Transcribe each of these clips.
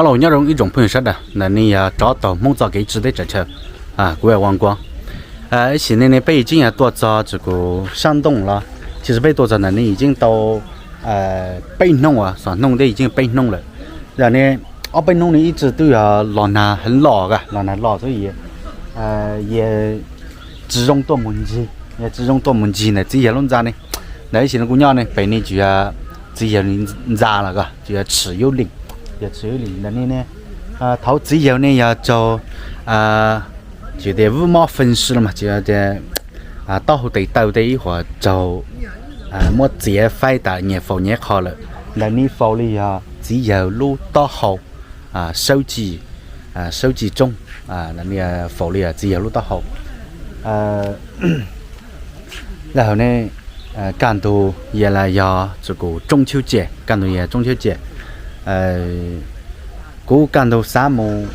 Hello, nyob zoo ib tsoom phooj ywg sawv daws, ntawm no yog tsov taug Hmoob txoj kev tsiv teb chaws Thawj, kuv yog Vaj Kuab. Ib sim neej no peb yeej tseem yog tuaj txog txug kuv sab ntoo los, tiam sis peb tuaj txog ntawm no yeej tau peb hnub uas xov hnub tej yeej peb hnub lawm. Yog ne, ob peb hnub no ib txwm twb yog los nag heev los, los nag los xwb, yog tsis zoo tuaj mus ncig, yog tsis zoo tuaj mus ncig ntawm txiv yawg lub ntxa ne. Ntawm ib sim no kuv nyob ne pem no tsis yog txiv yawg ntxa los ko, tsis yog tshwm yub lees, yog tshwm yub lees ntawm no ne. Thaum txiv yawg ne yog raug, tsis tias vwb mob feej si los mas tsis tias taub hau tes taw tej ib huam raug muab txiav faib tas nyias faus nyias qho lawm. Ntawm no faus li yog txiv yawg lub taub hau, sawb ci, sawb ci tsoob, faus li yog txiv yawg lub taub hau. Lawm hauv ne, kaj ntug yog los yog txug kuv tsoob chub cem, kaj ntug yog tsoob chub cem. Kuv kaj ntug xav mus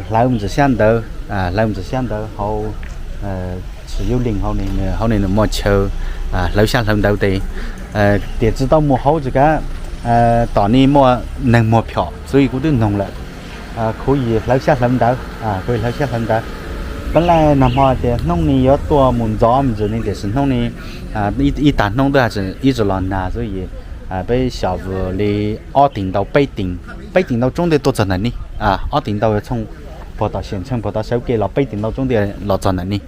hlawv mus ntxiv xyab ntawv, hlawv mus ntxiv xyab ntawv hauv tshwm yub lees hauv ne, hauv ne nws muaj chaw hlawv xyab hlawv ntawv tes, tiam tsis tau mus hauv tsis kav, tom no muaj neeg muag phom xwb kuv twb noog lawm. Khuv yim hlawv xyab hlawv ntawv, khuv yim hlawv xyab hlawv ntawv. Peb laj nag hmo tias hnub no yuav tuaj mus ntxov mus ntxiv ne tiam sis hnub no ib tag hnub twb ib txwm los nag xwb es peb xyov vwm li ob teev ntau peb teev, peb teev ntau tsoob ntej tuaj txog ntawm no. Ob teev ntau txhooj puag tom Xeem Tsheej puag tom sawv kev los peb teev ntau tsoob ntej los txog ntawm no.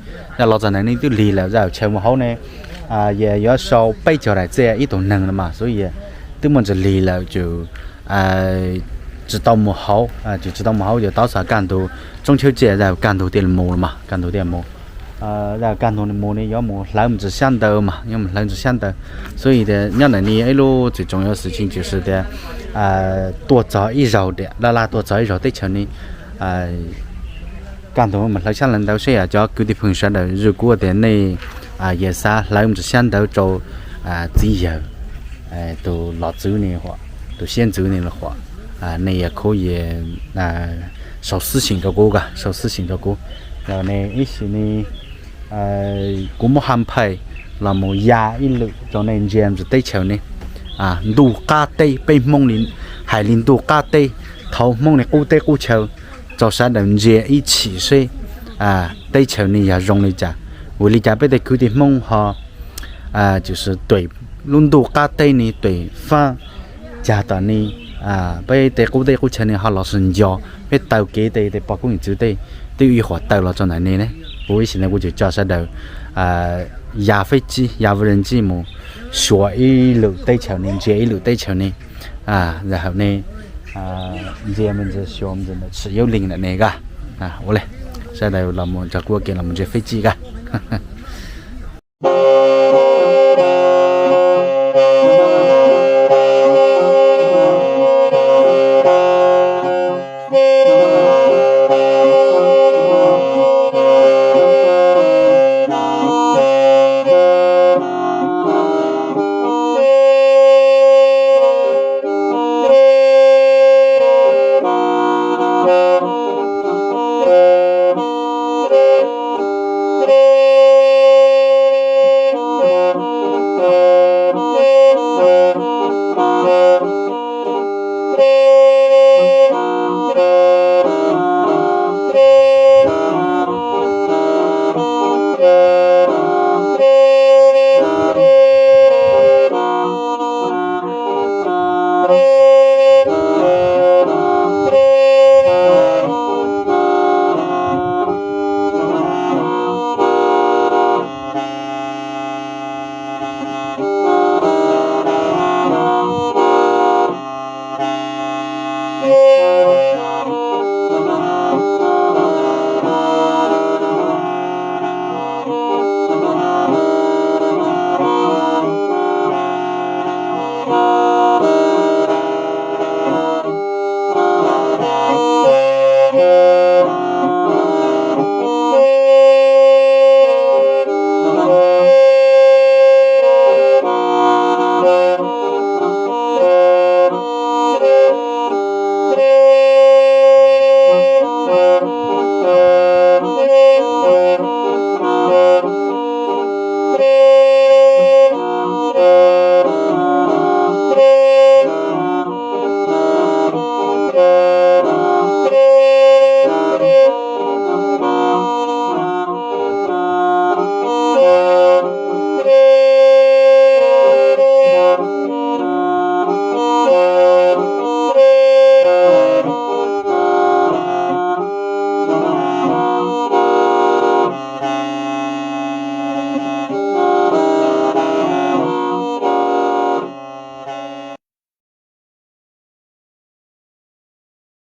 Los txog ntawm no twb lig lawm, zaj chaw mus hauv ne yuav sau peb caug daim txiaj ib tug neeg no mas xwb es twb muaj ntsis lig lawm ces tsis tau mus hauv, ces tsis tau mus hauv ces tau xav kaj ntug tsoob chub cem, kaj ntug thiaj mus los mas, kaj ntug thiaj mus. Kaj ntug mus ne yuav mus hlawv mus ntxiv xyab ntawv mas, yuav mus hlawv ntxiv xyab ntawv. Xwb es tias nyob ntawm no ib lub tsis tsoom yuav xwm tshee tsis tias tuaj txog ib zaug tias laj laj tuaj txog ib zaug teb chaws no, kaj ntug mus hlawv xyab hlawv ntawv seb yog cov kwv tij phooj ywg sawv daws, yog kuv tias nej yog xav hlawv mus ntxiv xyab ntawv rau txiv yawg, tus los txwv ne, tus siab ntxwv ne los, nej yog khuv yim sau xwb sim rau kuv, sau xwb sim rau kuv. Yog ne ib sim no kuv muab haj phais los mus ya ib lwm rau nej ntsia ntsis teb chaws no. Ntuj qab teb, peb Hmoob hais li ntuj qab teb, thaum Hmoob li qub teb qub chaw, rau sawv daws ntsia ib chim seb teb chaws no yog zoo li cas. Vim li cas peb tej kwv tij Hmoob ho tsis tuam lub ntuj qab teb no tuam fab, cas tom no peb tej qub teb qub chaw no ho los sib nco, peb taw kev tej tej pog koob yawm txwv tej twb ib huam taw los rau ntawm no ne. Kuv ib sim no kuv tseem coj sawv daws ya feb tsib, ya vwj lej ntsij mus xyuas ib lwm teb chaws no, ntsia ib lwm teb chaws no. Yog hauv no ntsia me ntsis xyuas me ntsis ntawm tshwm yub lees ntawm no ka. Ua li, sawv daws los mus nrog kuv ua ke los mus ntsia feb tsib ka.